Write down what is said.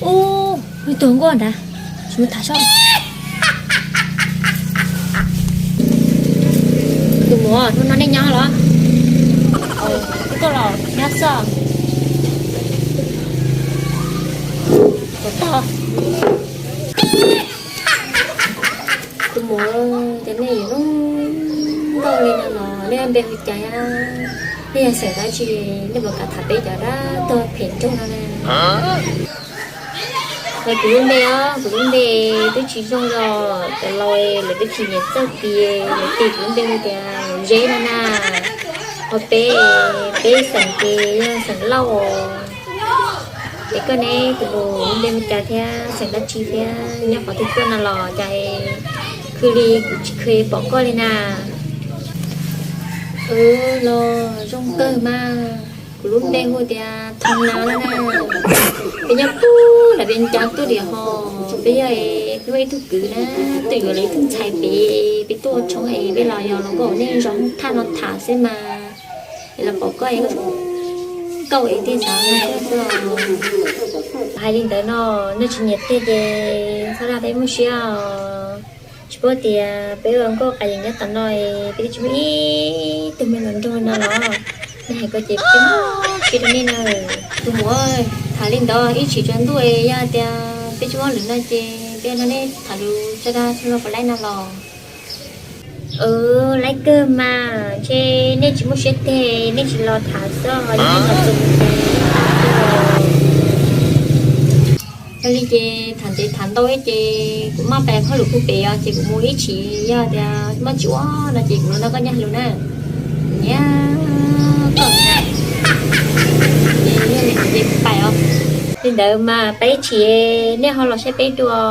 Ub, ib tug nkauj ntag, tsis mus tham saib. Tus muam, hnub no nej nyob los? Koj los nyob xwb. Tus muam, cas nej yuav zoo nkauj li no los nej npe hu cas? Nej yog xeem dab tsi? Nej puas kam tham peb cov dab tuag phem nroog no na? Kuv lub npe os, kuv lub npe twb tsis zoo los cov laus lawv twb tsis nyiam txawj tias lawv tis kuv lub npe hu tias Zeb no na. Ho peb, peb xeem ces yog xeem Lauj os. Es koj ne, tus muam, lub npe hu cas thiab xeem dab tsi thiab nyob qhov twg tuaj no los cas khwv li kuv tsis khwv pom koj li na? Los zoo kawg mas, kuv lub npe hu tias Thoo Nav no na. Peb nyob puag nram Vias Cas tuaj tiam ho, peb yog, peb muaj ib tug kwv na, twb yuav lawv ib tug ntxhais pem, peb tuaj ua tshoob es peb los yog los nkaum nej zos thaj no tham xwb mas, es los pom koj es zoo nkauj es thiaj xav nug koj xwb os. Hais li ntawd no, nej tsis nyiam tiag ces txhob dag peb muaj siab os. Tsis paub tias peb ua nkauj qas yees nyob tom no es peb twb tsis muaj ib tug me nyuam nrog no los, nej hais ko ces peb muaj siab rau nej na. Tus muam, tham li ntawd ib tsis tsaus ntuj es yog tias peb tsis muaj lwm no ces peb nrog nej tham lus tso dag txhua lub puas laib no los? Laib kawg mas, ntshe nej tsis muaj siab tiag, nej tsis los tham xwb, yog nej los txog ces tham kawg. Yog li ces tham ntev tham ntau ib ces kuv maj pais hauj lwm puag pem os, ces kuv mus ib tsis, yog tias maj tsis ua no ces kuv los nrog koj nyob hauv na. Kuv nyiam koj na. Ces yog li ces kuv pais os. Li ntawd mas pais ib tsis, nej ho los saib peb dua.